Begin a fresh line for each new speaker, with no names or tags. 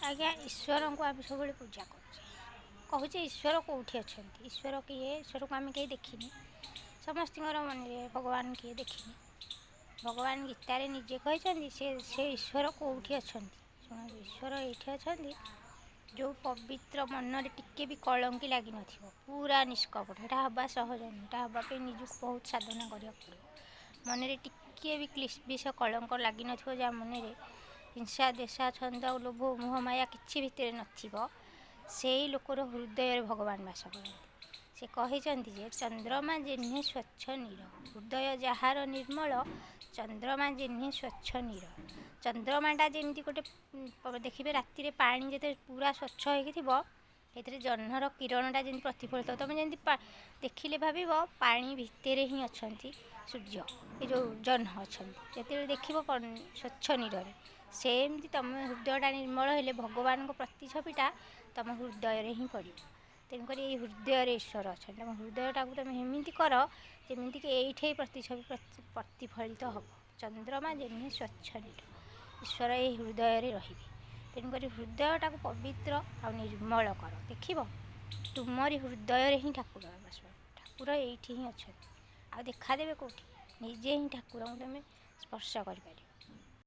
ଆଜ୍ଞା, ଈଶ୍ୱରଙ୍କୁ ଆମେ ସବୁବେଳେ ପୂଜା କରୁଛେ, କହୁଛେ ଈଶ୍ୱର କେଉଁଠି ଅଛନ୍ତି, ଈଶ୍ୱର କିଏ? ଈଶ୍ୱରକୁ ଆମେ କେହି ଦେଖିନି। ସମସ୍ତଙ୍କର ମନରେ ଭଗବାନ କିଏ ଦେଖିନି। ଭଗବାନ ଗୀତାରେ ନିଜେ କହିଛନ୍ତି ସେ ଈଶ୍ୱର କେଉଁଠି ଅଛନ୍ତି। ଶୁଣନ୍ତୁ, ଈଶ୍ୱର ଏଇଠି ଅଛନ୍ତି, ଯେଉଁ ପବିତ୍ର ମନରେ ଟିକେ ବି କଳଙ୍କି ଲାଗିନଥିବ, ପୁରା ନିଷ୍କପଟ। ଏଇଟା ହେବା ସହଜ ନୁହେଁ। ଏଇଟା ହେବା ପାଇଁ ନିଜକୁ ବହୁତ ସାଧନା କରିବାକୁ ପଡ଼ିବ। ମନରେ ଟିକିଏ ବି ବିଷ କଳଙ୍କ ଲାଗିନଥିବ, ଯାହା ମନରେ ହିଂସା, ଦ୍ୱେଷା, ଛନ୍ଦ, ଲୋଭ, ମୋହ, ମାୟା କିଛି ଭିତରେ ନଥିବ, ସେଇ ଲୋକର ହୃଦୟରେ ଭଗବାନ ବାସ କରନ୍ତି। ସେ କହିଛନ୍ତି ଯେ ଚନ୍ଦ୍ରମା ଯେହ୍ନେ ସ୍ୱଚ୍ଛ ନୀର, ହୃଦୟ ଯାହାର ନିର୍ମଳ, ଚନ୍ଦ୍ରମା ଯେହ୍ନେ ସ୍ୱଚ୍ଛ ନୀର। ଚନ୍ଦ୍ରମାଟା ଯେମିତି ଗୋଟେ ଦେଖିବେ, ରାତିରେ ପାଣି ଯେତେ ପୁରା ସ୍ୱଚ୍ଛ ହେଇକି ଥିବ, ସେଥିରେ ଜହ୍ନର କିରଣଟା ଯେମିତି ପ୍ରତିଫଳିତ, ତୁମେ ଯେମିତି ଦେଖିଲେ ଭାବିବ ପାଣି ଭିତରେ ହିଁ ଅଛନ୍ତି ସୂର୍ଯ୍ୟ, ଏ ଯେଉଁ ଜହ୍ନ ଅଛନ୍ତି, ଯେତେବେଳେ ଦେଖିବ ସ୍ୱଚ୍ଛ ନୀରରେ। ସେମିତି ତୁମ ହୃଦୟଟା ନିର୍ମଳ ହେଲେ ଭଗବାନଙ୍କ ପ୍ରତିଛବିଟା ତୁମ ହୃଦୟରେ ହିଁ ପଡ଼ିବ। ତେଣୁକରି ଏଇ ହୃଦୟରେ ଈଶ୍ୱର ଅଛନ୍ତି। ତୁମ ହୃଦୟଟାକୁ ତୁମେ ଏମିତି କର ଯେମିତିକି ଏଇଠି ପ୍ରତିଛବି ପ୍ରତିଫଳିତ ହେବ। ଚନ୍ଦ୍ରମା ଯେମିତି ସ୍ୱଚ୍ଛ ନୀର, ଈଶ୍ୱର ଏଇ ହୃଦୟରେ ରହିବେ। ତେଣୁକରି ହୃଦୟଟାକୁ ପବିତ୍ର ଆଉ ନିର୍ମଳ କର, ଦେଖିବ ତୁମରି ହୃଦୟରେ ହିଁ ଠାକୁର ବାସ। ଠାକୁର ଏଇଠି ହିଁ ଅଛନ୍ତି, ଆଉ ଦେଖାଦେବେ କେଉଁଠି? ନିଜେ ହିଁ ଠାକୁରଙ୍କୁ ତୁମେ ସ୍ପର୍ଶ କରିପାରିବ।